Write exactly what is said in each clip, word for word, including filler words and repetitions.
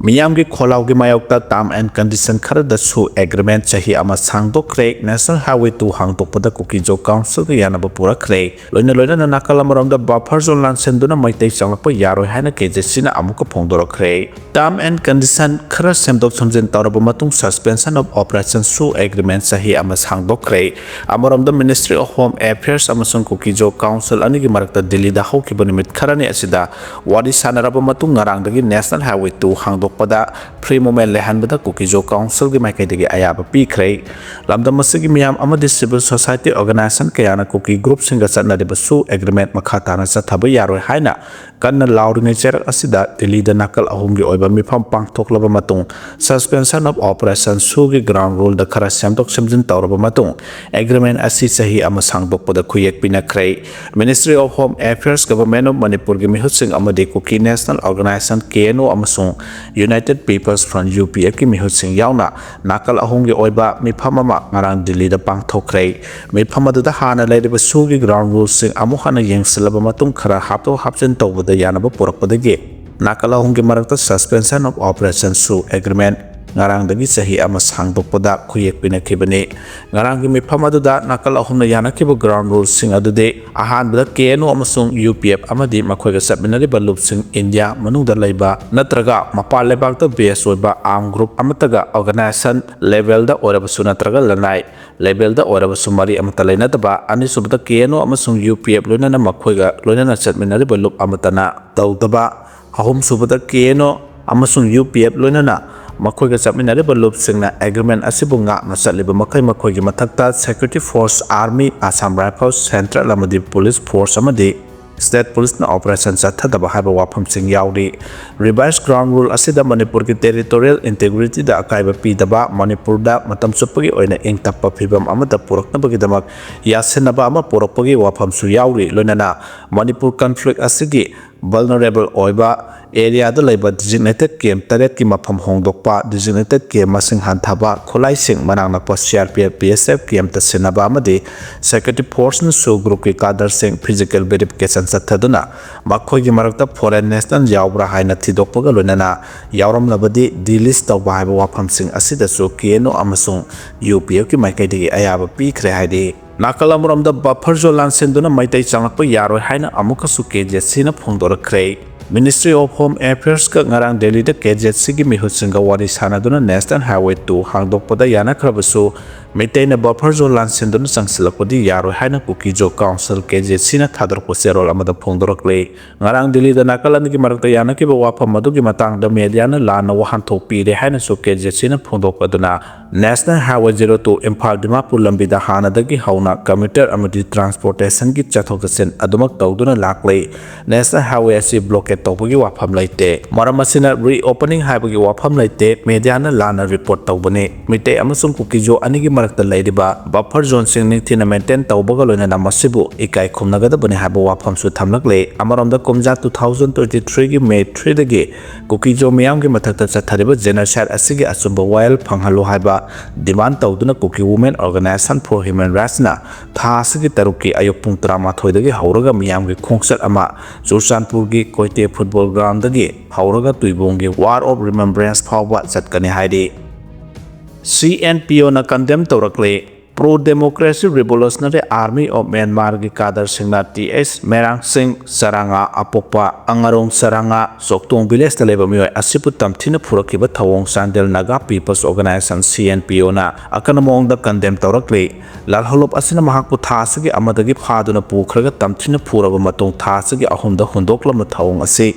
ꯃꯤꯌꯥꯝꯒꯤ ꯈꯣꯜꯂꯥꯎꯒꯤ ꯃꯥꯌꯣꯛꯇ term and condition ꯈꯔꯗꯁꯨ agreement ꯆꯍꯤ ꯑꯃ ꯁꯥꯡꯗꯣꯛꯈ꯭ꯔꯦ꯫ National Highway two ꯍꯥꯡꯗꯣꯛꯄꯗ ꯀꯨꯀꯤꯖꯣ councilꯒ ꯌꯥꯅꯕ ꯄꯨꯔꯛꯈ꯭ꯔꯦ꯫ ꯂꯣꯏꯅ ꯂꯣꯏꯅꯅ ꯅꯥꯀꯜ ꯑꯃꯔꯣꯝꯗ buffer zone ꯂꯥꯟꯁꯤꯟꯗꯨꯅ ꯃꯩꯇꯩ ꯆꯪꯂꯛꯄ ꯌꯥꯔꯣꯏ ꯍꯥꯏꯅ KJCꯅ ꯑꯃꯨꯛꯀ ꯐꯣꯡꯗꯣꯔꯛꯈ꯭ꯔꯦ꯫ Term and condition ꯈꯔ ꯁꯦꯝꯗꯣꯛ ꯁꯦꯝꯖꯤꯟ ꯇꯧꯔꯕ ꯃꯇꯨꯡ suspension of operation ꯁꯨ agreement ꯆꯍꯤ ꯑꯃ ꯁꯥꯡꯗꯣꯛꯈ꯭ꯔꯦ꯫ ꯑꯃꯔꯣꯝꯗ Ministry of Home Affairs ꯑꯃꯁꯨꯡ ꯀꯨꯀꯤꯖꯣ council ꯑꯅꯤꯒꯤ ꯃꯔꯛꯇ ꯗꯤꯜꯂꯤꯗ ꯍꯧꯈꯤꯕ ꯅꯨꯃꯤꯠ ꯈꯔꯅꯤ ꯑꯁꯤꯗ ꯋꯥꯔꯤ ꯁꯥꯟꯅꯔꯕ ꯃꯇꯨꯡ ꯉꯔꯥꯡꯗꯒꯤ National Highway two ꯍꯥꯡꯗꯣꯛꯄꯗ free movement ꯂꯩꯍꯟꯕꯗ ꯀꯨꯀꯤꯖꯣ councilꯒꯤ ꯃꯥꯏꯀꯩꯗꯒꯤ ꯑꯌꯥꯕ ꯄꯤꯈ꯭ꯔꯦ꯫ ꯂꯝꯗꯝ ꯑꯁꯤꯒꯤ ꯃꯤꯌꯥꯝ ꯑꯃꯗꯤ civil society organization ꯀꯌꯥꯅ ꯀꯨꯀꯤ groupꯁꯤꯡꯒ ꯆꯠꯅꯔꯤꯕ ꯁꯨ agreement ꯃꯈꯥ ꯇꯥꯅ ꯆꯠꯊꯕ ꯌꯥꯔꯣꯏ ꯍꯥꯏꯅ ꯀꯟꯅ ꯂꯥꯎꯔꯤꯉꯩ ꯆꯩꯔꯛ ꯑꯁꯤꯗ ꯗꯤꯜꯂꯤꯗ ꯅꯥꯀꯜ ꯑꯍꯨꯝꯒꯤ ꯑꯣꯏꯕ ꯃꯤꯐꯝ ꯄꯥꯡꯊꯣꯛꯂꯕ ꯃꯇꯨꯡ suspension of operation ꯁꯨꯒꯤ ground ruleꯗ ꯈꯔ ꯁꯦꯝꯗꯣꯛ ꯁꯦꯝꯖꯤꯟ ꯇꯧꯔꯕ ꯃꯇꯨꯡ agreement ꯑꯁꯤ ꯆꯍꯤ ꯑꯃ ꯁꯥꯡꯗꯣꯛꯄꯗ ꯈꯨꯌꯦꯛ ꯄꯤꯅꯈ꯭ꯔꯦ꯫ Ministry of Home Affairs, Government of ꯃꯅꯤꯄꯨꯔꯒꯤ ꯃꯤꯍꯨꯠꯁꯤꯡ ꯑꯃꯗꯤ Kuki National Organization, KNO, ꯑꯃꯁꯨꯡ United People's Front, UPFꯀꯤ ꯃꯤꯍꯨꯠꯁꯤꯡ ꯌꯥꯎꯅ ꯅꯥꯀꯜ ꯑꯍꯨꯝꯒꯤ ꯑꯣꯏꯕ ꯃꯤꯐꯝ ꯑꯃ ꯉꯔꯥꯡ ꯗꯤꯜꯂꯤꯗ ꯄꯥꯡꯊꯣꯛꯈ꯭ꯔꯦ꯫ ꯃꯤꯐꯝ ꯑꯗꯨꯗ ꯍꯥꯟꯅ ꯂꯩꯔꯤꯕ ꯁꯨꯒꯤ ground ruleꯁꯤꯡ ꯑꯃꯨꯛ ꯍꯟꯅ ꯌꯦꯡꯁꯤꯜꯂꯕ ꯃꯇꯨꯡ ꯈꯔ ꯍꯥꯞꯇꯣꯛ ꯍꯥꯞꯆꯤꯟ ꯇꯧꯕꯗ ꯌꯥꯅꯕ ꯄꯨꯔꯛꯄꯗꯒꯤ ꯅꯥꯀꯜ ꯑꯍꯨꯝꯒꯤ ꯃꯔꯛꯇ suspension of operation ꯁꯨ agreement ꯉꯔꯥꯡꯗꯒꯤ ꯆꯍꯤ ꯑꯃ ꯁꯥꯡꯗꯣꯛꯄꯗ ꯈꯨꯌꯦꯛ ꯄꯤꯅꯈꯤꯕꯅꯤ꯫ ꯉꯔꯥꯡꯒꯤ ꯃꯤꯐꯝ ꯑꯗꯨꯗ ꯅꯥꯀꯜ ꯑꯍꯨꯝꯅ ꯌꯥꯅꯈꯤꯕ ground ruleꯁꯤꯡ ꯑꯗꯨꯗꯤ ꯑꯍꯥꯟꯕꯗ KNO ꯑꯃꯁꯨꯡ UPF ꯑꯃꯗꯤ ꯃꯈꯣꯏꯒ ꯆꯠꯃꯤꯟꯅꯔꯤꯕ ꯂꯨꯞꯁꯤꯡ ꯏꯟꯗꯤꯌꯥ ꯃꯅꯨꯡꯗ ꯂꯩꯕ ꯅꯠꯇ꯭ꯔꯒ ꯃꯄꯥꯟ ꯂꯩꯕꯥꯛꯇ base ꯑꯣꯏꯕ arm group ꯑꯃꯠꯇꯒ organization levelꯗ ꯑꯣꯏꯔꯕꯁꯨ ꯅꯠꯇ꯭ꯔꯒ ꯂꯅꯥꯏ levelꯗ ꯑꯣꯏꯔꯕꯁꯨ ꯃꯔꯤ ꯑꯃꯠꯇ ꯂꯩꯅꯗꯕ꯫ ꯑꯅꯤꯁꯨꯕꯗ KNO ꯑꯃꯁꯨꯡ UPF ꯂꯣꯏꯅꯅ ꯃꯈꯣꯏꯒ ꯂꯣꯏꯅꯅ ꯆꯠꯃꯤꯟꯅꯔꯤꯕ ꯂꯨꯞ ꯑꯃꯠꯇꯅ ꯇꯧꯗꯕ꯫ ꯑꯍꯨꯝꯁꯨꯕꯗ KNO ꯑꯃꯁꯨꯡ UPF ꯂꯣꯏꯅꯅ ꯃꯈꯣꯏꯒ ꯆꯠꯃꯤꯟꯅꯔꯤꯕ ꯂꯨꯞꯁꯤꯡꯅ agreement ꯑꯁꯤꯕꯨ ꯉꯥꯛꯅ ꯆꯠꯂꯤꯕ ꯃꯈꯩ ꯃꯈꯣꯏꯒꯤ ꯃꯊꯛꯇ security force, army, Assam Rifles, central ꯑꯃꯗꯤ police force ꯑꯃꯗꯤ state policeꯅ operation ꯆꯠꯊꯗꯕ ꯍꯥꯏꯕ ꯋꯥꯐꯝꯁꯤꯡ ꯌꯥꯎꯔꯤ꯫ Revised ground rule ꯑꯁꯤꯗ ꯃꯅꯤꯄꯨꯔꯒꯤ territorial integrityꯗ ꯑꯀꯥꯏꯕ ꯄꯤꯗꯕ, ꯃꯅꯤꯄꯨꯔꯗ ꯃꯇꯝ ꯆꯨꯞꯄꯒꯤ ꯑꯣꯏꯅ ꯏꯪ ꯇꯞꯄ ꯐꯤꯕꯝ ꯑꯃꯗ ꯄꯨꯔꯛꯅꯕꯒꯤꯗꯃꯛ ꯌꯥꯁꯤꯟꯅꯕ ꯑꯃ ꯄꯨꯔꯛꯄꯒꯤ ꯋꯥꯐꯝꯁꯨ ꯌꯥꯎꯔꯤ꯫ ꯂꯣꯏꯅꯅ ꯃꯅꯤꯄꯨꯔ conflict ꯑꯁꯤꯒꯤ Vulnerable ꯑꯣꯏꯕ areaꯗ ꯂꯩꯕ designated camp ꯇꯔꯦꯠꯀꯤ ꯃꯐꯝ ꯍꯣꯡꯗꯣꯛꯄ, designated camp ꯃꯁꯤꯡ ꯍꯟꯊꯕ, ꯈꯨꯠꯂꯥꯏꯁꯤꯡ ꯃꯅꯥꯛ ꯅꯛꯄ C R P F, B S F campꯇ ꯁꯤꯟꯅꯕ ꯑꯃꯗꯤ security forceꯅꯁꯨ groupꯀꯤ cadreꯁꯤꯡ physical verification ꯆꯠꯊꯗꯨꯅ ꯃꯈꯣꯏꯒꯤ ꯃꯔꯛꯇ foreign national ꯌꯥꯎꯕ꯭ꯔꯥ ꯍꯥꯏꯅ ꯊꯤꯗꯣꯛꯄꯒ ꯂꯣꯏꯅꯅ ꯌꯥꯎꯔꯝꯂꯕꯗꯤ delist ꯇꯧꯕ ꯍꯥꯏꯕ ꯋꯥꯐꯝꯁꯤꯡ ꯑꯁꯤꯗꯁꯨ K N O ꯑꯃꯁꯨꯡ U P Fꯀꯤ ꯃꯥꯏꯀꯩꯗꯒꯤ ꯑꯌꯥꯕ ꯄꯤꯈ꯭ꯔꯦ ꯍꯥꯏꯔꯤ꯫ ꯅꯥꯀꯜ ꯑꯃꯔꯣꯝꯗ buffer zone ꯂꯥꯟꯁꯤꯟꯗꯨꯅ ꯃꯩꯇꯩ ꯆꯪꯂꯛꯄ ꯌꯥꯔꯣꯏ ꯍꯥꯏꯅ ꯑꯃꯨꯛꯀꯁꯨ K Z Cꯅ ꯐꯣꯡꯗꯣꯔꯛꯈ꯭ꯔꯦ꯫ Ministry of Home Affairsꯀ ꯉꯔꯥꯡ ꯗꯦꯜꯂꯤꯗ K Z Cꯒꯤ ꯃꯤꯍꯨꯠꯁꯤꯡꯒ ꯋꯥꯔꯤ ꯁꯥꯟꯅꯗꯨꯅ National Highway two ꯍꯥꯡꯗꯣꯛꯄꯗ ꯌꯥꯅꯈ꯭ꯔꯕꯁꯨ, ꯃꯤꯇꯩꯅ buffer zone ꯂꯥꯟꯁꯤꯟꯗꯨꯅ ꯆꯪꯁꯤꯜꯂꯛꯄꯗꯤ ꯌꯥꯔꯣꯏ ꯍꯥꯏꯅ ꯀꯨꯀꯤꯖꯣ Council K Z Cꯅ ꯊꯥꯗꯣꯔꯛꯄ ꯆꯦꯔꯣꯜ ꯑꯃꯗ ꯐꯣꯡꯗꯣꯔꯛꯂꯤ꯫ ꯉꯔꯥꯡ ꯗꯤꯜꯂꯤꯗ ꯅꯥꯀꯜ ꯑꯅꯤꯒꯤ ꯃꯔꯛꯇ ꯌꯥꯅꯈꯤꯕ ꯋꯥꯐꯝ ꯑꯗꯨꯒꯤ ꯃꯇꯥꯡꯗ mediaꯅ ꯂꯥꯟꯅ ꯋꯥꯍꯟꯊꯣꯛ ꯄꯤꯔꯦ ꯍꯥꯏꯅꯁꯨ K Z Cꯅ ꯐꯣꯡꯗꯣꯛꯄ ꯑꯗꯨꯅ, National Highway zero two Imphal Dimapur ꯂꯝꯕꯤꯗ ꯍꯥꯟꯅꯗꯒꯤ ꯍꯧꯅ commuter ꯑꯃꯗꯤ transportationꯒꯤ ꯆꯠꯊꯣꯛ ꯆꯠꯁꯤꯟ ꯑꯗꯨꯃꯛ ꯇꯧꯗꯨꯅ ꯂꯥꯛꯂꯤ꯫ National Highway ꯑꯁꯤ blockade ꯇꯧꯕꯒꯤ ꯋꯥꯐꯝ ꯂꯩꯇꯦ꯫ ꯃꯔꯝ ꯑꯁꯤꯅ reopening ꯍꯥꯏꯕꯒꯤ ꯋꯥꯐꯝ ꯂꯩꯇꯦ꯫ Mediaꯅ ꯂꯥꯟꯅ report ꯇꯧꯕꯅꯤ꯫ ꯃꯤꯇꯩ ꯑꯃꯁꯨꯡ ꯀꯨꯀꯤꯖꯣ ꯑꯅꯤꯒꯤ ꯃꯔꯛꯇ ꯂꯩꯔꯤꯕ buffer zoneꯁꯤꯡ ꯅꯤꯡꯊꯤꯅ maintain ꯇꯧꯕꯒ ꯂꯣꯏꯅꯅ ꯃꯁꯤꯕꯨ ꯏꯀꯥꯏ ꯈꯨꯝꯅꯒꯗꯕꯅꯤ ꯍꯥꯏꯕ ꯋꯥꯐꯝꯁꯨ ꯊꯝꯂꯛꯂꯦ꯫ ꯑꯃꯔꯣꯝꯗ, ꯀꯨꯝꯖꯥ two thousand twenty threeꯒꯤ May threeꯗꯒꯤ ꯀꯨꯀꯤꯖꯣ ꯃꯤꯌꯥꯝꯒꯤ ꯃꯊꯛꯇ ꯆꯠꯊꯔꯤꯕ genocide ꯑꯁꯤꯒꯤ ꯑꯆꯨꯝꯕ ꯋꯥꯌꯦꯜ ꯐꯪꯍꯜꯂꯨ ꯍꯥꯏꯕ demand ꯇꯧꯗꯨꯅ Kuki Women Organization for Human Rightsꯅ ꯊꯥ ꯑꯁꯤꯒꯤ ꯇꯔꯨꯛꯀꯤ ꯑꯌꯨꯛ ꯄꯨꯡ ꯇꯔꯥꯃꯥꯊꯣꯏꯗꯒꯤ ꯍꯧꯔꯒ ꯃꯤꯌꯥꯝꯒꯤ ꯈꯣꯡꯆꯠ ꯑꯃ ꯆꯨꯔꯆꯥꯟꯄꯨꯔꯒꯤ ꯀꯣꯏꯇꯦ football groundꯗꯒꯤ ꯍꯧꯔꯒ ꯇꯨꯏꯕꯣꯡꯒꯤ Wall of Remembrance ꯐꯥꯎꯕ ꯆꯠꯀꯅꯤ ꯍꯥꯏꯔꯤ꯫ C N P Oꯅ condemn ꯇꯧꯔꯛꯂꯤ꯫ Pro Democracy Revolutionary Army of Myanmarꯒꯤ cadreꯁꯤꯡꯅ T H Merang Singh Charanga ꯑꯄꯣꯛꯄ ꯑꯉꯥꯔꯣꯡ ꯆꯔꯥꯉꯥ ꯆꯣꯛꯇꯣꯡ villageꯇ ꯂꯩꯕ ꯃꯤꯑꯣꯏ ꯑꯁꯤꯕꯨ ꯇꯝꯊꯤꯅ ꯐꯨꯔꯛꯈꯤꯕ ꯊꯧꯑꯣꯡ Chandel Naga People's Organization C N P Oꯅ ꯑꯀꯟꯕ ꯃꯑꯣꯡꯗ condemn ꯇꯧꯔꯛꯂꯤ꯫ ꯂꯥꯜꯍꯧꯂꯨꯞ ꯑꯁꯤꯅ ꯃꯍꯥꯛꯄꯨ ꯊꯥ ꯑꯁꯤꯒꯤ ꯑꯃꯗꯒꯤ ꯐꯥꯗꯨꯅ ꯄꯨꯈ꯭ꯔꯒ ꯇꯝꯊꯤꯅ ꯐꯨꯔꯕ ꯃꯇꯨꯡ ꯊꯥ ꯑꯁꯤꯒꯤ ꯑꯍꯨꯝꯗ ꯍꯨꯟꯗꯣꯛꯂꯝꯕ ꯊꯧꯑꯣꯡ ꯑꯁꯤ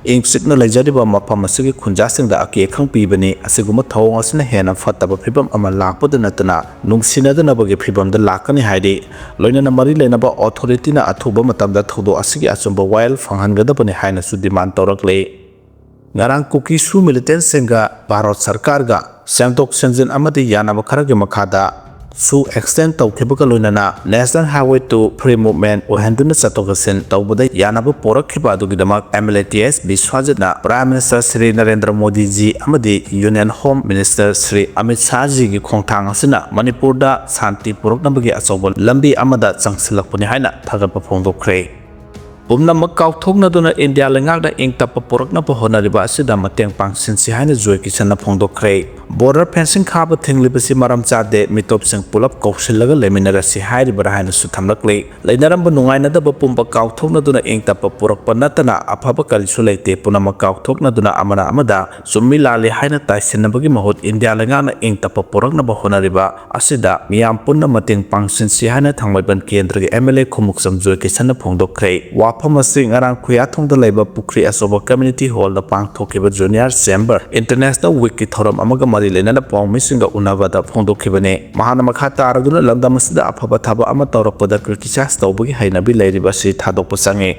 ꯏꯪ ꯆꯤꯛꯅ ꯂꯩꯖꯔꯤꯕ ꯃꯐꯝ ꯑꯁꯤꯒꯤ ꯈꯨꯟꯖꯥꯁꯤꯡꯗ ꯑꯀꯤ ꯑꯈꯪ ꯄꯤꯕꯅꯤ꯫ ꯑꯁꯤꯒꯨꯝꯕ ꯊꯧꯑꯣꯡ ꯑꯁꯤꯅ ꯍꯦꯟꯅ ꯐꯠꯇꯕ ꯐꯤꯕꯝ ꯑꯃ ꯂꯥꯛꯄꯗ ꯅꯠꯇꯅ ꯅꯨꯡꯁꯤꯅꯗꯅꯕꯒꯤ ꯐꯤꯕꯝꯗ ꯂꯥꯛꯀꯅꯤ ꯍꯥꯏꯔꯤ꯫ ꯂꯣꯏꯅꯅ ꯃꯔꯤ ꯂꯩꯅꯕ authorityꯅ ꯑꯊꯨꯕ ꯃꯇꯝꯗ ꯊꯧꯗꯣꯛ ꯑꯁꯤꯒꯤ ꯑꯆꯨꯝꯕ ꯋꯥꯌꯦꯜ ꯐꯪꯍꯟꯒꯗꯕꯅꯤ ꯍꯥꯏꯅꯁꯨ demand ꯇꯧꯔꯛꯂꯤ꯫ ꯉꯔꯥꯡ ꯀꯨꯀꯤ ꯁꯨ militantꯁꯤꯡꯒ ꯚꯥꯔꯠ ꯁꯔꯀꯥꯔꯒ ꯁꯦꯝꯗꯣꯛ ꯁꯦꯝꯖꯤꯟ ꯑꯃꯗꯤ ꯌꯥꯅꯕ ꯈꯔꯒꯤ ꯃꯈꯥꯗ ꯁꯨ extend ꯇꯧꯈꯤꯕꯒ ꯂꯣꯏꯅꯅ National Highway two free movement ꯑꯣꯏꯍꯟꯗꯨꯅ ꯆꯠꯊꯣꯛ ꯆꯠꯁꯤꯟ ꯇꯧꯕꯗ ꯌꯥꯅꯕ ꯄꯣꯔꯛꯈꯤꯕ ꯑꯗꯨꯒꯤꯗꯃꯛ MLA ꯇꯤ ꯑꯦꯁ ꯕꯤꯁ꯭ꯋꯥꯖꯤꯠꯅ Prime Minister ꯁ꯭ꯔꯤ ꯅꯔꯦꯟꯗ꯭ꯔ ꯃꯣꯗꯤꯖꯤ ꯑꯃꯗꯤ Union Home Minister Shri Amit ꯁꯥꯍꯖꯤꯒꯤ ꯈꯣꯡꯊꯥꯡ ꯑꯁꯤꯅ ꯃꯅꯤꯄꯨꯔꯗ ꯁꯥꯟꯇꯤ ꯄꯨꯔꯛꯅꯕꯒꯤ ꯑꯆꯧꯕ ꯂꯝꯕꯤ ꯑꯃꯗ ꯆꯪꯁꯤꯜꯂꯛꯄꯅꯤ ꯍꯥꯏꯅ ꯊꯥꯒꯠꯄ ꯐꯣꯡꯗꯣꯛꯈ꯭ꯔꯦ꯫ ꯄꯨꯝꯅꯃꯛ ꯀꯥꯎꯊꯣꯛꯅꯗꯨꯅ ꯏꯟꯗꯤꯌꯥ ꯂꯩꯉꯥꯛꯅ ꯏꯪ ꯇꯞꯄ ꯄꯨꯔꯛꯅꯕ ꯍꯣꯠꯅꯔꯤꯕ ꯑꯁꯤꯗ ꯃꯇꯦꯡ ꯄꯥꯡꯁꯤꯟꯁꯤ ꯍꯥꯏꯅ ꯖꯣꯏ ꯀꯤꯁꯟꯅ ꯐꯣꯡꯗꯣꯛꯈ꯭ꯔꯦ꯫ Border fencing ꯈꯥꯕ ꯊꯤꯡꯂꯤꯕꯁꯤ ꯃꯔꯝ ꯆꯥꯗꯦ, ꯃꯤꯇꯣꯞꯁꯤꯡ ꯄꯨꯂꯞ ꯀꯧꯁꯤꯜꯂꯒ ꯂꯩꯃꯤꯟꯅꯔꯁꯤ ꯍꯥꯏꯔꯤꯕ꯭ꯔꯥ ꯍꯥꯏꯅꯁꯨ ꯊꯝꯂꯛꯂꯤ꯫ ꯂꯩꯅꯔꯝꯕ ꯅꯨꯡꯉꯥꯏꯅꯗꯕ ꯄꯨꯝꯕ ꯀꯥꯎꯊꯣꯛꯅꯗꯨꯅ ꯏꯪ ꯇꯞꯄ ꯄꯨꯔꯛꯄ ꯅꯠꯇꯅ ꯑꯐꯕ ꯀꯔꯤꯁꯨ ꯂꯩꯇꯦ꯫ ꯄꯨꯝꯅꯃꯛ ꯀꯥꯎꯊꯣꯛꯅꯗꯨꯅ ꯑꯃꯅ ꯑꯃꯗ ꯆꯨꯝꯃꯤ ꯂꯥꯜꯂꯤ ꯍꯥꯏꯅ ꯇꯥꯏꯁꯤꯟꯅꯕꯒꯤ ꯃꯍꯨꯠ ꯏꯟꯗꯤꯌꯥ ꯂꯩꯉꯥꯛꯅ ꯏꯪ ꯇꯞꯄ ꯄꯨꯔꯛꯅꯕ ꯍꯣꯠꯅꯔꯤꯕ ꯑꯁꯤꯗ ꯃꯤꯌꯥꯝ ꯄꯨꯟꯅ ꯃꯇꯦꯡ ꯄꯥꯡꯁꯤꯟꯁꯤ ꯍꯥꯏꯅ ꯊꯥꯡꯃꯩꯕꯟ ꯀꯦꯟꯗ꯭ꯔꯒꯤ MLA ꯈꯨꯃꯨꯛꯆꯝ ꯖꯣꯏ ꯀꯤꯁꯟꯅ ꯐꯣꯡꯗꯣꯛꯈ꯭ꯔꯦ꯫ ꯋꯥꯐꯝ ꯑꯁꯤ ꯉꯔꯥꯡ ꯈꯨꯌꯥꯊꯣꯡꯗ ꯂꯩꯕ ꯄꯨꯈ꯭ꯔꯤ ꯑꯆꯧꯕ Community Hallꯗ ꯄꯥꯡꯊꯣꯛꯈꯤꯕ Junior Chamber International Weekꯀꯤ ꯊꯧꯔꯝ ꯑꯃꯒ ꯃꯔꯤ ꯂꯩꯅꯅ ꯄꯥꯎꯃꯤꯁꯤꯡꯒ ꯎꯅꯕꯗ ꯐꯣꯡꯗꯣꯛꯈꯤꯕꯅꯤ꯫ ꯃꯍꯥꯛꯅ ꯃꯈꯥ ꯇꯥꯔꯗꯨꯅ ꯂꯝꯗꯝ ꯑꯁꯤꯗ ꯑꯐꯕ ꯊꯕꯛ ꯑꯃ ꯇꯧꯔꯛꯄꯗ criticize ꯇꯧꯕꯒꯤ ꯍꯩꯅꯕꯤ ꯂꯩꯔꯤꯕ ꯑꯁꯤ ꯊꯥꯗꯣꯛꯄ ꯆꯪꯏ꯫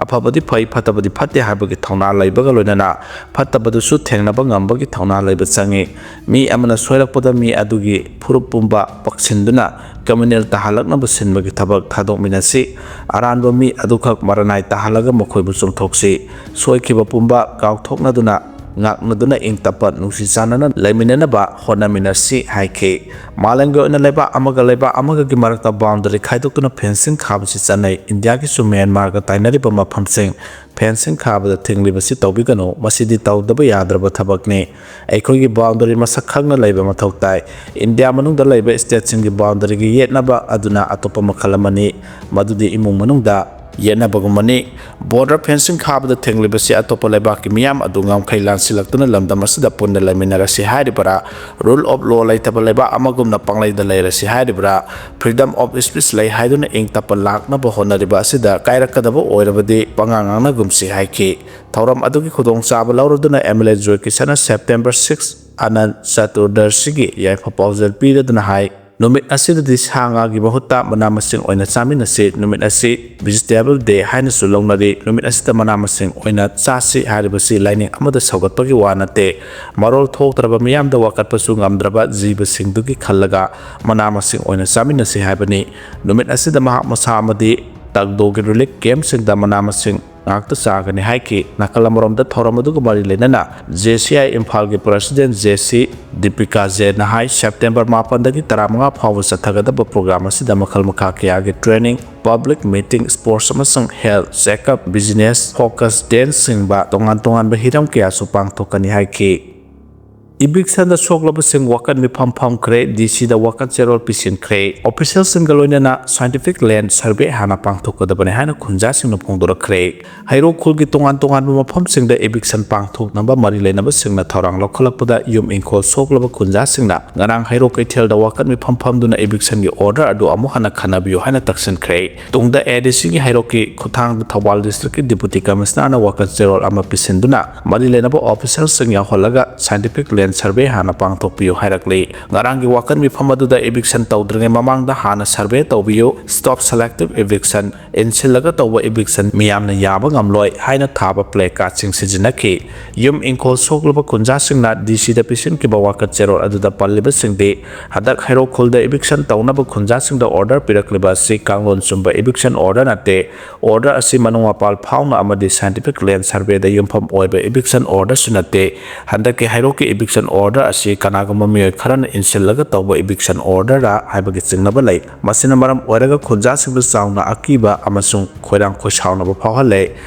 ꯑꯐꯕꯗꯤ ꯐꯩ, ꯐꯠꯇꯕꯗꯤ ꯐꯠꯇꯦ ꯍꯥꯏꯕꯒꯤ ꯊꯧꯅꯥ ꯂꯩꯕꯒ ꯂꯣꯏꯅꯅ ꯐꯠꯇꯕꯗꯨꯁꯨ ꯊꯦꯡꯅꯕ ꯉꯝꯕꯒꯤ ꯊꯧꯅꯥ ꯂꯩꯕ ꯆꯪꯏ꯫ ꯃꯤ ꯑꯃꯅ ꯁꯣꯏꯔꯛꯄꯗ ꯃꯤ ꯑꯗꯨꯒꯤ ꯐꯨꯔꯨꯞ ꯄꯨꯝꯕ ꯄꯛꯁꯤꯟꯗꯨꯅ communal ꯇꯥꯍꯜꯂꯛꯅꯕ ꯁꯤꯟꯕꯒꯤ ꯊꯕꯛ ꯊꯥꯗꯣꯛꯃꯤꯟꯅꯁꯤ꯫ ꯑꯔꯥꯟꯕ ꯃꯤ ꯑꯗꯨꯈꯛ ꯃꯔꯅꯥꯏ ꯇꯥꯍꯜꯂꯒ ꯃꯈꯣꯏꯕꯨ ꯆꯨꯝꯊꯣꯛꯁꯤ꯫ ꯁꯣꯏꯈꯤꯕ ꯄꯨꯝꯕ ꯀꯥꯎꯊꯣꯛꯅꯗꯨꯅ, ꯉꯥꯛꯅꯗꯨꯅ ꯏꯪ ꯇꯞꯄ ꯅꯨꯡꯁꯤ ꯆꯥꯟꯅꯅ ꯂꯩꯃꯤꯟꯅꯅꯕ ꯍꯣꯠꯅꯃꯤꯟꯅꯁꯤ ꯍꯥꯏꯈꯤ꯫ ꯃꯥꯂꯦꯝꯒꯤ ꯑꯣꯏꯅ ꯂꯩꯕꯥꯛ ꯑꯃꯒ ꯂꯩꯕꯥꯛ ꯑꯃꯒꯒꯤ ꯃꯔꯛꯇ boundary ꯈꯥꯏꯗꯣꯛꯇꯨꯅ fencing ꯈꯥꯕꯁꯤ ꯆꯠꯅꯩ꯫ ꯏꯟꯗꯤꯌꯥꯒꯤꯁꯨ ꯃ꯭ꯌꯥꯟꯃꯥꯔꯒ ꯇꯥꯏꯅꯔꯤꯕ ꯃꯐꯝꯁꯤꯡ fencing ꯈꯥꯕꯗ ꯊꯤꯡꯂꯤꯕꯁꯤ ꯇꯧꯕꯤꯒꯅꯨ꯫ ꯃꯁꯤꯗꯤ ꯇꯧꯗꯕ ꯌꯥꯗ꯭ꯔꯕ ꯊꯕꯛꯅꯤ꯫ ꯑꯩꯈꯣꯏꯒꯤ boundary ꯃꯁꯛ ꯈꯪꯅ ꯂꯩꯕ ꯃꯊꯧ ꯇꯥꯏ꯫ ꯏꯟꯗꯤꯌꯥ ꯃꯅꯨꯡꯗ ꯂꯩꯕ stateꯁꯤꯡꯒꯤ boundaryꯒꯤ ꯌꯦꯠꯅꯕ ꯑꯗꯨꯅ ꯑꯇꯣꯞꯄ ꯃꯈꯜ ꯑꯃꯅꯤ꯫ ꯃꯗꯨꯗꯤ ꯏꯃꯨꯡ ꯃꯅꯨꯡꯗ ꯌꯦꯠꯅꯕꯒꯨꯝꯕꯅꯤ꯫ Border fencing ꯈꯥꯕꯗ ꯊꯤꯡꯂꯤꯕꯁꯤ ꯑꯇꯣꯞꯄ ꯂꯩꯕꯥꯛꯀꯤ ꯃꯤꯌꯥꯝ ꯑꯗꯨ ꯉꯝꯈꯩ ꯂꯥꯟꯁꯤꯜꯂꯛꯇꯨꯅ ꯂꯝꯗꯝ ꯑꯁꯤꯗ ꯄꯨꯟꯅ ꯂꯩꯃꯤꯟꯅꯔꯁꯤ ꯍꯥꯏꯔꯤꯕꯔꯥ? Rule of law ꯂꯩꯇꯕ ꯂꯩꯕꯥꯛ ꯑꯃꯒꯨꯝꯅ ꯄꯪꯂꯩꯗ ꯂꯩꯔꯁꯤ ꯍꯥꯏꯔꯤꯕꯔꯥ? Freedom of speech ꯂꯩ ꯍꯥꯏꯗꯨꯅ ꯏꯪ ꯇꯞꯄ ꯂꯥꯛꯅꯕ ꯍꯣꯠꯅꯔꯤꯕ ꯑꯁꯤꯗ ꯀꯥꯏꯔꯛꯀꯗꯕ ꯑꯣꯏꯔꯕꯗꯤ ꯄꯉꯥꯡ ꯉꯥꯡꯅꯒꯨꯝꯁꯤ ꯍꯥꯏꯈꯤ꯫ ꯊꯧꯔꯝ ꯑꯗꯨꯒꯤ ꯈꯨꯗꯣꯡꯆꯥꯕ ꯂꯧꯔꯗꯨꯅ MLA ꯖꯣꯏ ꯀꯤꯁꯟꯅ September six ꯑꯅꯟ ꯆꯇꯨꯔꯗꯁꯤꯒꯤ ꯌꯥꯏꯐ ꯄꯥꯎꯖꯦꯜ ꯄꯤꯔꯗꯨꯅ ꯍꯥꯏ, ꯅꯨꯃꯤꯠ ꯑꯁꯤꯗꯗꯤ ꯁꯥ ꯉꯥꯒꯤ ꯃꯍꯨꯠꯇ ꯃꯅꯥ ꯃꯁꯤꯡ ꯑꯣꯏꯅ ꯆꯥꯃꯤꯟꯅꯁꯤ꯫ ꯅꯨꯃꯤꯠ ꯑꯁꯤ Vegetable Day ꯍꯥꯏꯅꯁꯨ ꯂꯧꯅꯔꯤ꯫ ꯅꯨꯃꯤꯠ ꯑꯁꯤꯗ ꯃꯅꯥ ꯃꯁꯤꯡ ꯑꯣꯏꯅ ꯆꯥꯁꯤ ꯍꯥꯏꯔꯤꯕꯁꯤ ꯂꯥꯏꯅꯤꯡ ꯑꯃꯗ ꯁꯧꯒꯠꯄꯒꯤ ꯋꯥ ꯅꯠꯇꯦ꯫ ꯃꯔꯣꯜ ꯊꯣꯛꯇ꯭ꯔꯕ ꯃꯤꯌꯥꯝꯗ ꯋꯥꯀꯠꯄꯁꯨ ꯉꯝꯗ꯭ꯔꯕ ꯖꯤꯕꯁꯤꯡꯗꯨꯒꯤ ꯈꯜꯂꯒ ꯃꯅꯥ ꯃꯁꯤꯡ ꯑꯣꯏꯅ ꯆꯥꯃꯤꯟꯅꯁꯤ ꯍꯥꯏꯕꯅꯤ꯫ ꯅꯨꯃꯤꯠ ꯑꯁꯤꯗ ꯃꯍꯥꯛ ꯃꯁꯥ ꯑꯃꯗꯤ ꯇꯥꯛꯗꯣꯒꯤ relief camp ꯁꯤꯡꯗ ꯃꯅꯥ ꯃꯁꯤꯡ ꯉꯥꯛꯇ ꯆꯥꯒꯅꯤ ꯍꯥꯏꯈꯤ꯫ ꯅꯥꯀꯜ ꯑꯃꯔꯣꯝꯗ ꯊꯧꯔꯝ ꯑꯗꯨꯒ ꯃꯔꯤ ꯂꯩꯅꯅ J C I ꯏꯝꯐꯥꯜꯒꯤ President J C ꯗꯤꯄꯤꯀꯥ ꯖꯦꯟꯅ ꯍꯥꯏ, September ꯃꯥꯄꯟꯗꯒꯤ ꯇꯔꯥꯃꯉꯥ ꯐꯥꯎꯕ ꯆꯠꯊꯒꯗꯕ program ꯑꯁꯤꯗ ꯃꯈꯜ ꯃꯈꯥ ꯀꯌꯥꯒꯤ training, public meeting, sports ꯑꯃꯁꯨꯡ health checkup, business focus day ꯅꯆꯤꯡꯕ ꯇꯣꯉꯥꯟ ꯇꯣꯉꯥꯟꯕ ꯍꯤꯔꯝ ꯀꯌꯥꯁꯨ ꯄꯥꯡꯊꯣꯛꯀꯅꯤ ꯍꯥꯏꯈꯤ꯫ Eviction ꯗ ꯁꯣꯛꯂꯕꯁꯤꯡ ꯋꯥꯀꯠ ꯃꯤꯐꯝ ꯐꯝꯈ꯭ꯔꯦ꯫ D C ꯗ ꯋꯥꯀꯠ ꯆꯦꯔꯣꯜ ꯄꯤꯁꯤꯟꯈ꯭ꯔꯦ꯫ Official ꯁꯤꯡꯒ ꯂꯣꯏꯅꯅ scientific land survey ꯍꯥꯟꯅ ꯄꯥꯡꯊꯣꯛꯀꯗꯕꯅꯤ ꯍꯥꯏꯅ ꯈꯨꯟꯖꯥꯁꯤꯡꯅ ꯐꯣꯡꯗꯣꯔꯛꯈ꯭ꯔꯦ꯫ ꯍꯩꯔꯣꯛ ꯈꯨꯜꯒꯤ ꯇꯣꯉꯥꯟ ꯇꯣꯉꯥꯟꯕ ꯃꯐꯝꯁꯤꯡꯗ eviction ꯄꯥꯡꯊꯣꯛꯅꯕ ꯃꯔꯤ ꯂꯩꯅꯕꯁꯤꯡꯅ ꯊꯧꯔꯥꯡ ꯂꯧꯈꯠꯂꯛꯄꯗ ꯌꯨꯝ ꯏꯪꯈꯣꯜ ꯁꯣꯛꯂꯕ ꯈꯨꯟꯖꯥꯁꯤꯡꯅ ꯉꯔꯥꯡ ꯍꯩꯔꯣꯛ ꯀꯩꯊꯦꯜꯗ ꯋꯥꯀꯠ ꯃꯤꯐꯝ ꯐꯝꯗꯨꯅ eviction ꯒꯤ order ꯑꯗꯨ ꯑꯃꯨꯛ ꯍꯟꯅ ꯈꯟꯅꯕꯤꯌꯨ ꯍꯥꯏꯅ ꯇꯛꯁꯤꯟꯈ꯭ꯔꯦ꯫ ꯇꯨꯡꯗ A D C ꯒꯤ ꯍꯩꯔꯣꯛꯀꯤ ꯈꯨꯠꯊꯥꯡꯗ ꯊꯧꯕꯥꯜ district ꯀꯤ Deputy Commissioner ꯅ ꯋꯥꯀꯠ ꯆꯦꯔꯣꯜ ꯑꯃ ꯄꯤꯁꯤꯟꯗꯨꯅ ꯃꯔꯤ ꯂꯩꯅꯕ official ꯁꯤꯡ ꯌꯥꯎꯍꯜꯂꯒ scientific land survey ꯍꯥꯟꯅ ꯄꯥꯡꯊꯣꯛꯄꯤꯌꯨ ꯍꯥꯏꯔꯛꯂꯤ꯫ ꯉꯔꯥꯡꯒꯤ ꯋꯥꯀꯠ ꯃꯤꯐꯝ ꯑꯗꯨꯗ eviction ꯇꯧꯗ꯭ꯔꯤꯉꯩ ꯃꯃꯥꯡꯗ ꯍꯥꯟꯅ survey ꯇꯧꯕꯤꯌꯨ, stop selective eviction, ꯏꯟꯁꯤꯜꯂꯒ ꯇꯧꯕ eviction ꯃꯤꯌꯥꯝꯅ ꯌꯥꯕ ꯉꯝꯂꯣꯏ ꯍꯥꯏꯅ ꯊꯥꯕ placard ꯁꯤꯡ ꯁꯤꯖꯤꯟꯅꯈꯤ꯫ ꯌꯨꯝ ꯏꯪꯈꯣꯜ ꯁꯣꯛꯂꯕ ꯈꯨꯟꯖꯥꯁꯤꯡꯅ D C ꯗ ꯄꯤꯁꯤꯟꯈꯤꯕ ꯋꯥꯀꯠ ꯆꯦꯔꯣꯜ ꯑꯗꯨꯗ ꯄꯜꯂꯤꯕꯁꯤꯡꯗꯤ ꯍꯟꯗꯛ ꯍꯩꯔꯣꯛ ꯈꯨꯜꯗ eviction ꯇꯧꯅꯕ ꯈꯨꯟꯖꯥꯁꯤꯡꯗ order ꯄꯤꯔꯛꯂꯤꯕ ꯑꯁꯤ ꯀꯥꯡꯂꯣꯟ ꯆꯨꯝꯕ eviction order ꯅꯠꯇꯦ꯫ Order ꯑꯁꯤ ꯃꯅꯨꯡ ꯃꯄꯥꯜ ꯐꯥꯎꯅ ꯑꯃꯗꯤ scientific land survey ꯗ ꯌꯨꯝꯐꯝ ꯑꯣꯏꯕ eviction order ꯁꯨ ꯅꯠꯇꯦ꯫ ꯍꯟꯗꯛꯀꯤ ꯍꯩꯔꯣꯛꯀꯤ eviction order ꯑꯁꯤ ꯀꯅꯥꯒꯨꯝꯕ ꯃꯤꯑꯣꯏ ꯈꯔꯅ ꯏꯟꯁꯤꯜꯂꯒ ꯇꯧꯕ eviction order ꯔ ꯍꯥꯏꯕꯒꯤ ꯆꯤꯡꯅꯕ ꯂꯩ꯫ ꯃꯁꯤꯅ ꯃꯔꯝ ꯑꯣꯏꯔꯒ ꯈꯨꯟꯖꯥꯁꯤꯡꯗ ꯆꯥꯎꯅ ꯑꯀꯤꯕ ꯑꯃꯁꯨꯡ ꯈꯣꯏꯔꯥꯡ ꯈꯣꯏꯁꯥꯎꯅꯕ ꯐꯥꯎꯍꯜꯂꯦ꯫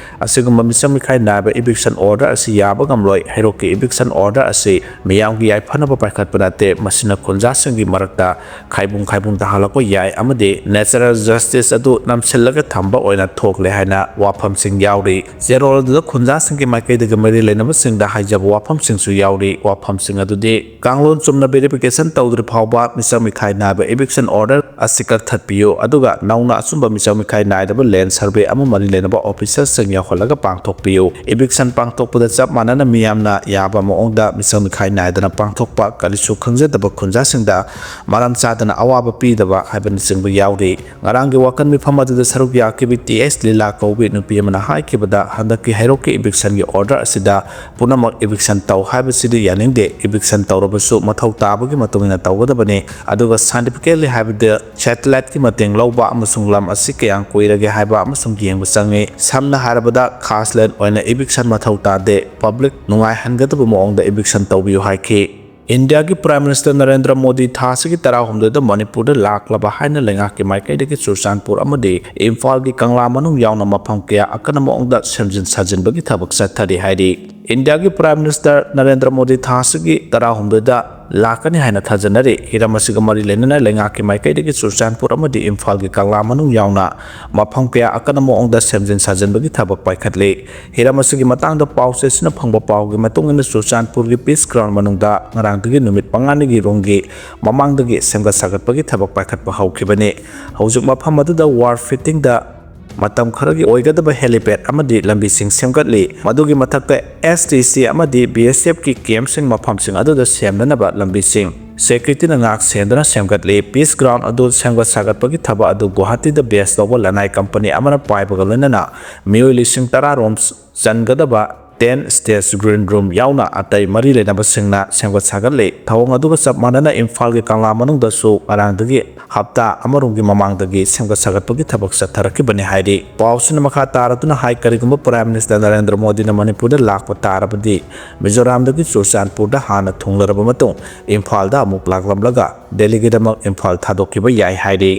ꯑꯁꯤꯒꯨꯝꯕ ꯃꯤꯆꯪ ꯃꯤꯈꯥꯏ ꯅꯥꯏꯕ eviction order ꯑꯁꯤ ꯌꯥꯕ ꯉꯝꯂꯣꯏ꯫ ꯍꯩꯔꯣꯛꯀꯤ eviction order ꯑꯁꯤ ꯃꯤꯌꯥꯝꯒꯤ ꯌꯥꯏꯐꯅꯕ ꯄꯥꯏꯈꯠꯄ ꯅꯠꯇꯦ꯫ ꯃꯁꯤꯅ ꯈꯨꯟꯖꯥꯁꯤꯡꯒꯤ ꯃꯔꯛꯇ ꯈꯥꯏꯕꯨꯡ ꯈꯥꯏꯕꯨꯡ ꯇꯥꯍꯜꯂꯛꯄ ꯌꯥꯏ ꯑꯃꯗꯤ natural justice ꯑꯗꯨ ꯅꯝꯁꯤꯜꯂꯒ ꯊꯝꯕ ꯑꯣꯏꯅ ꯊꯣꯛꯂꯦ ꯍꯥꯏꯅ ꯋꯥꯐꯝꯁꯤꯡ ꯌꯥꯎꯔꯤ꯫ ꯆꯦꯔꯣꯜ ꯑꯗꯨꯗ ꯈꯨꯟꯖꯥꯁꯤꯡꯒꯤ ꯃꯥꯏꯀꯩꯗꯒꯤ ꯃꯔꯤ ꯂꯩꯅꯕꯁꯤꯡꯗ ꯍꯥꯏꯖꯕ ꯋꯥꯐꯝꯁꯤꯡꯁꯨ ꯌꯥꯎꯔꯤ꯫ ꯋꯥꯐꯝ ꯁꯤꯡ ꯑꯗꯨꯗꯤ ꯀꯥꯡꯂꯣꯟ ꯆꯨꯝꯅ verification ꯇꯧꯗ꯭ꯔꯤ ꯐꯥꯎꯕ ꯃꯤꯆꯪ ꯃꯤꯈꯥꯏ ꯅꯥꯏꯕ eviction order ꯑꯁꯤ ꯀꯛꯊꯠꯄꯤꯌꯨ, ꯑꯗꯨꯒ ꯅꯧꯅ ꯑꯆꯨꯝꯕ ꯃꯤꯆꯪ ꯃꯤꯈꯥꯏ ꯅꯥꯏꯗꯕ land survey ꯑꯃ ꯃꯔꯤ ꯂꯩꯅꯕ officerꯁꯤꯡ ꯌꯥꯎꯍꯜꯂꯒ ꯄꯥꯡꯊꯣꯛꯄꯤꯌꯨ꯫ Eviction ꯄꯥꯡꯊꯣꯛꯄꯗ ꯆꯞ ꯃꯥꯟꯅꯅ ꯃꯤꯌꯥꯝꯅ ꯌꯥꯕ ꯃꯑꯣꯡꯗ ꯃꯤꯆꯪ ꯃꯤꯈꯥꯏ ꯅꯥꯏꯗꯅ ꯄꯥꯡꯊꯣꯛꯄ, ꯀꯔꯤꯁꯨ ꯈꯪꯖꯗꯕ ꯈꯨꯟꯖꯥꯁꯤꯡꯗ ꯃꯔꯝ ꯆꯥꯗꯅ ꯑꯋꯥꯕ ꯄꯤꯗꯕ ꯍꯥꯏꯕꯅꯆꯤꯡꯕ ꯌꯥꯎꯔꯤ꯫ ꯉꯔꯥꯡꯒꯤ ꯋꯥꯀꯟ ꯃꯤꯐꯝ ꯑꯗꯨꯗ ꯁꯔꯨꯛ ꯌꯥꯈꯤꯕꯤ ꯇꯤ ꯑꯦꯁ ꯂꯤꯂꯥ ꯀꯧꯕꯤ ꯅꯨꯄꯤ ꯑꯃꯅ ꯍꯥꯏꯈꯤꯕꯗ, ꯍꯟꯗꯛꯀꯤ ꯍꯩꯔꯣꯛꯀꯤ evictionꯒꯤ order ꯑꯁꯤꯗ ꯄꯨꯝꯅꯃꯛ eviction ꯇꯧ ꯍꯥꯏꯕꯁꯤꯗꯤ ꯌꯥꯅꯤꯡꯗꯦ꯫ Eviction ꯇꯧꯔꯕꯁꯨ ꯃꯊꯧ ꯇꯥꯕꯒꯤ ꯃꯇꯨꯡ ꯏꯟꯅ ꯇꯧꯒꯗꯕꯅꯤ꯫ ꯑꯗꯨꯒ scientifically ꯍꯥꯏꯕꯗ satelliteꯀꯤ ꯃꯇꯦꯡ ꯂꯧꯕ ꯑꯃꯁꯨꯡ ꯂꯝ ꯑꯁꯤ ꯀꯌꯥꯝ ꯀꯨꯏꯔꯒꯦ ꯍꯥꯏꯕ ꯑꯃꯁꯨꯡ ꯌꯦꯡꯕ ꯆꯪꯏ꯫ ꯁꯝꯅ ꯍꯥꯏꯔꯕꯗ, ꯈꯥꯁ land ꯑꯣꯏꯅ eviction ꯃꯊꯧ ꯇꯥꯗꯦ꯫ Public ꯅꯨꯡꯉꯥꯏꯍꯟꯒꯗꯕ ꯃꯑꯣꯡꯗ eviction ꯇꯧꯕꯤꯌꯨ ꯍꯥꯏꯈꯤ꯫ ꯏꯟꯗꯤꯌꯥꯒꯤ Prime Minister ꯅꯔꯦꯟꯗ꯭ꯔ ꯃꯣꯗꯤ ꯊꯥ ꯑꯁꯤꯒꯤ ꯇꯔꯥꯍꯨꯝꯗꯣꯏꯗ ꯃꯅꯤꯄꯨꯔꯗ ꯂꯥꯛꯂꯕ ꯍꯥꯏꯅ ꯂꯩꯉꯥꯛꯀꯤ ꯃꯥꯏꯀꯩꯗꯒꯤ ꯆꯨꯔꯆꯥꯟꯄꯨꯔ ꯑꯃꯗꯤ ꯏꯝꯐꯥꯜꯒꯤ ꯀꯪꯂꯥ ꯃꯅꯨꯡ ꯌꯥꯎꯅ ꯃꯐꯝ ꯀꯌꯥ ꯑꯀꯟꯕ ꯃꯑꯣꯡꯗ ꯁꯦꯝꯖꯤꯟ ꯁꯥꯖꯤꯟꯕꯒꯤ ꯊꯕꯛ ꯆꯠꯊꯔꯤ ꯍꯥꯏꯔꯤ꯫ ꯏꯟꯗꯤꯌꯥꯒꯤ Prime Minister ꯅꯔꯦꯟꯗ꯭ꯔ ꯃꯣꯗꯤ ꯊꯥ ꯑꯁꯤꯒꯤ ꯇꯔꯥꯍꯨꯝꯗꯣꯏꯗ ꯂꯥꯛꯀꯅꯤ ꯍꯥꯏꯅ ꯊꯥꯖꯅꯔꯤ꯫ ꯍꯤꯔꯝ ꯑꯁꯤꯒ ꯃꯔꯤ ꯂꯩꯅꯅ ꯂꯩꯉꯥꯛꯀꯤ ꯃꯥꯏꯀꯩꯗꯒꯤ ꯆꯨꯔꯆꯥꯟꯄꯨꯔ ꯑꯃꯗꯤ ꯏꯝꯐꯥꯜꯒꯤ ꯀꯪꯂꯥ ꯃꯅꯨꯡ ꯌꯥꯎꯅ ꯃꯐꯝ ꯀꯌꯥ ꯑꯀꯟꯕ ꯃꯑꯣꯡꯗ ꯁꯦꯝꯖꯤꯟ ꯁꯥꯖꯤꯟꯕꯒꯤ ꯊꯕꯛ ꯄꯥꯏꯈꯠꯂꯤ꯫ ꯍꯤꯔꯝ ꯑꯁꯤꯒꯤ ꯃꯇꯥꯡꯗ ꯄꯥꯎ ꯆꯦꯁꯤꯅ ꯐꯪꯕ ꯄꯥꯎꯒꯤ ꯃꯇꯨꯡ ꯏꯟꯅ, ꯆꯨꯔꯆꯥꯟꯄꯨꯔꯒꯤ Peace Ground ꯃꯅꯨꯡꯗ ꯉꯔꯥꯡꯗꯒꯤ ꯅꯨꯃꯤꯠ ꯃꯉꯥꯅꯤꯒꯤ ꯔꯣꯝꯒꯤ ꯃꯃꯥꯡꯗꯒꯤ ꯁꯦꯝꯒꯠ ꯁꯥꯒꯠꯄꯒꯤ ꯊꯕꯛ ꯄꯥꯏꯈꯠꯄ ꯍꯧꯈꯤꯕꯅꯤ꯫ ꯍꯧꯖꯤꯛ ꯃꯐꯝ ꯑꯗꯨꯗ wharf fittingꯗ ꯃꯇꯝ ꯈꯔꯒꯤ ꯑꯣꯏꯒꯗꯕ helipad ꯑꯃꯗꯤ ꯂꯝꯕꯤꯁꯤꯡ ꯁꯦꯝꯒꯠꯂꯤ꯫ ꯃꯗꯨꯒꯤ ꯃꯊꯛꯇ S T C ꯑꯃꯗꯤ B S Fꯀꯤ campꯁꯤꯡ ꯃꯐꯝꯁꯤꯡ ꯑꯗꯨꯗ ꯁꯦꯝꯅꯅꯕ ꯂꯝꯕꯤꯁꯤꯡ securityꯅ ꯉꯥꯛ ꯁꯦꯟꯗꯨꯅ ꯁꯦꯝꯒꯠꯂꯤ꯫ Peace Ground ꯑꯗꯨ ꯁꯦꯝꯒꯠ ꯁꯥꯒꯠꯄꯒꯤ ꯊꯕꯛ ꯑꯗꯨ ꯒꯨꯋꯥꯍꯥꯇꯤꯗ base ꯇꯧꯕ ꯂꯅꯥꯏ company ꯑꯃꯅ ꯄꯥꯏꯕꯒ ꯂꯣꯏꯅꯅ ꯃꯤꯑꯣꯏ ꯂꯤꯁꯤꯡ ꯇꯔꯥ ꯔꯣꯝ ꯆꯟꯒꯗꯕ ten stage green room ꯌꯥꯎꯅ ꯑꯇꯩ ꯃꯔꯤ ꯂꯩꯅꯕꯁꯤꯡꯅ ꯁꯦꯝꯒꯠ ꯁꯥꯒꯠꯂꯤ꯫ ꯊꯧꯑꯣꯡ ꯑꯗꯨꯒ ꯆꯞ ꯃꯥꯟꯅꯅ ꯏꯝꯐꯥꯜꯒꯤ ꯀꯪꯂꯥ ꯃꯅꯨꯡꯗꯁꯨ ꯉꯔꯥꯡꯗꯒꯤ ꯍꯞꯇꯥ ꯑꯃꯔꯣꯝꯒꯤ ꯃꯃꯥꯡꯗꯒꯤ ꯁꯦꯝꯒꯠ ꯁꯥꯒꯠꯄꯒꯤ ꯊꯕꯛ ꯆꯠꯊꯔꯛꯈꯤꯕꯅꯤ ꯍꯥꯏꯔꯤ꯫ ꯄꯥꯎꯁꯤꯅ ꯃꯈꯥ ꯇꯥꯔꯗꯨꯅ ꯍꯥꯏ, ꯀꯔꯤꯒꯨꯝꯕ Prime Minister ꯅꯔꯦꯟꯗ꯭ꯔ ꯃꯣꯗꯤꯅ ꯃꯅꯤꯄꯨꯔꯗ ꯂꯥꯛꯄ ꯇꯥꯔꯕꯗꯤ ꯃꯤꯖꯣꯔꯥꯝꯗꯒꯤ ꯆꯨꯔꯆꯥꯟꯄꯨꯔꯗ ꯍꯥꯟꯅ ꯊꯨꯡꯂꯔꯕ ꯃꯇꯨꯡ ꯏꯝꯐꯥꯜꯗ ꯑꯃꯨꯛ ꯂꯥꯛꯂꯝꯂꯒ ꯗꯦꯜꯂꯤꯒꯤꯗꯃꯛ ꯏꯝꯐꯥꯜ ꯊꯥꯗꯣꯛꯈꯤꯕ ꯌꯥꯏ ꯍꯥꯏꯔꯤ꯫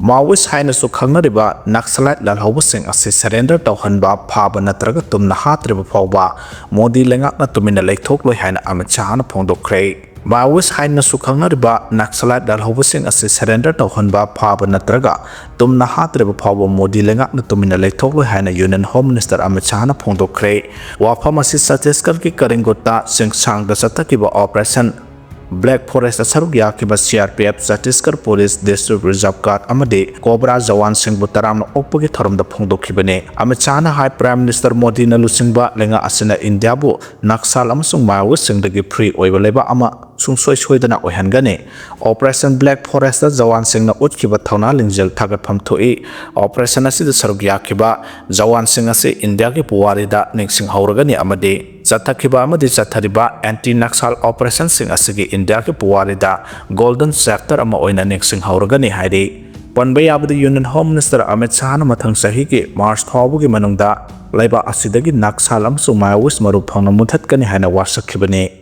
Maoist ꯍꯥꯏꯅꯁꯨ ꯈꯪꯅꯔꯤꯕ Naxalite ꯂꯥꯜꯍꯧꯕꯁꯤꯡ ꯑꯁꯤ surrender ꯇꯧꯍꯟꯕ, ꯐꯥꯕ ꯅꯠꯇ꯭ꯔꯒ ꯇꯨꯝꯅ ꯍꯥꯠꯇ꯭ꯔꯤꯕ ꯐꯥꯎꯕ ꯃꯣꯗꯤ ꯂꯩꯉꯥꯛꯅ ꯇꯨꯃꯤꯟꯅ ꯂꯩꯊꯣꯛꯂꯣꯏ ꯍꯥꯏꯅ ꯑꯃꯤꯠ ꯁꯥꯍꯅ ꯐꯣꯡꯗꯣꯛꯈ꯭ꯔꯦ꯫ Maoist ꯍꯥꯏꯅꯁꯨ ꯈꯪꯅꯔꯤꯕ Naxalite ꯂꯥꯜꯍꯧꯕꯁꯤꯡ ꯑꯁꯤ surrender ꯇꯧꯍꯟꯕ, ꯐꯥꯕ ꯅꯠꯇ꯭ꯔꯒ ꯇꯨꯝꯅ ꯍꯥꯠꯇ꯭ꯔꯤꯕ ꯐꯥꯎꯕ ꯃꯣꯗꯤ ꯂꯩꯉꯥꯛꯅ ꯇꯨꯃꯤꯟꯅ ꯂꯩꯊꯣꯛꯂꯣꯏ ꯍꯥꯏꯅ Union Home Minister ꯑꯃꯤꯠ ꯁꯥꯍꯅ ꯐꯣꯡꯗꯣꯛꯈ꯭ꯔꯦ꯫ ꯋꯥꯐꯝ ꯑꯁꯤ ꯆꯇꯤꯁꯒꯔꯒꯤ ꯀꯔꯤꯡꯒꯨꯠꯇ ꯆꯤꯡꯁꯥꯡꯗ ꯆꯠꯊꯈꯤꯕ Operation Black Forest ꯁꯔꯨꯛ ꯌꯥꯈꯤꯕ C R P F, Chhattisgarh Police, District Reserve Guard ꯑꯃꯗꯤ ꯀꯣꯕ꯭ꯔꯥ ꯖꯋꯥꯟꯁꯤꯡꯕꯨ ꯇꯔꯥꯝꯅ ꯑꯣꯛꯄꯒꯤ ꯊꯧꯔꯝꯗ ꯐꯣꯡꯗꯣꯛꯈꯤꯕꯅꯤ꯫ ꯑꯃꯤꯠ ꯁꯥꯍꯅ ꯍꯥꯏ, Prime Minister ꯃꯣꯗꯤꯅ ꯂꯨꯆꯤꯡꯕ ꯂꯩꯉꯥꯛ ꯑꯁꯤꯅ ꯏꯟꯗꯤꯌꯥꯕꯨ ꯅꯛꯁꯥꯜ ꯑꯃꯁꯨꯡ Maoistꯁꯤꯡꯗꯒꯤ free ꯑꯣꯏꯕ ꯂꯩꯕꯥꯛ ꯑꯃ ꯁꯨꯡꯁꯣꯏ ꯁꯣꯏꯗꯅ ꯑꯣꯏꯍꯟꯒꯅꯤ꯫ Operation Black Forestꯇ ꯖꯋꯥꯟꯁꯤꯡꯅ ꯎꯠꯈꯤꯕ ꯊꯧꯅꯥ ꯂꯤꯡꯖꯦꯜ ꯊꯥꯒꯠꯐꯝ ꯊꯣꯛꯏ꯫ Operation ꯑꯁꯤꯗ ꯁꯔꯨꯛ ꯌꯥꯈꯤꯕ ꯖꯋꯥꯟꯁꯤꯡ ꯑꯁꯤ ꯏꯟꯗꯤꯌꯥꯒꯤ ꯄꯨꯋꯥꯔꯤꯗ ꯅꯤꯡꯁꯤꯡꯍꯧꯔꯒꯅꯤ ꯑꯃꯗꯤ ꯆꯠꯊꯈꯤꯕ ꯑꯃꯗꯤ ꯆꯠꯊꯔꯤꯕ anti Naxal operationꯁꯤꯡ ꯑꯁꯤꯒꯤ ꯏꯟꯗꯤꯌꯥꯒꯤ ꯄꯨꯋꯥꯔꯤꯗ golden chapter ꯑꯃ ꯑꯣꯏꯅ ꯅꯤꯡꯁꯤꯡꯍꯧꯔꯒꯅꯤ ꯍꯥꯏꯔꯤ꯫ ꯄꯟꯕ ꯌꯥꯕꯗꯤ, Union Home Minister ꯑꯃꯤꯠ ꯁꯥꯍꯅ ꯃꯊꯪ ꯆꯍꯤꯒꯤ March ꯐꯥꯎꯕꯒꯤ ꯃꯅꯨꯡꯗ ꯂꯩꯕꯥꯛ ꯑꯁꯤꯗꯒꯤ ꯅꯛꯁꯥꯜ ꯑꯃꯁꯨꯡ Maoist ꯃꯔꯨꯞ ꯐꯪꯅ ꯃꯨꯊꯠꯀꯅꯤ ꯍꯥꯏꯅ ꯋꯥꯁꯛꯈꯤꯕꯅꯤ꯫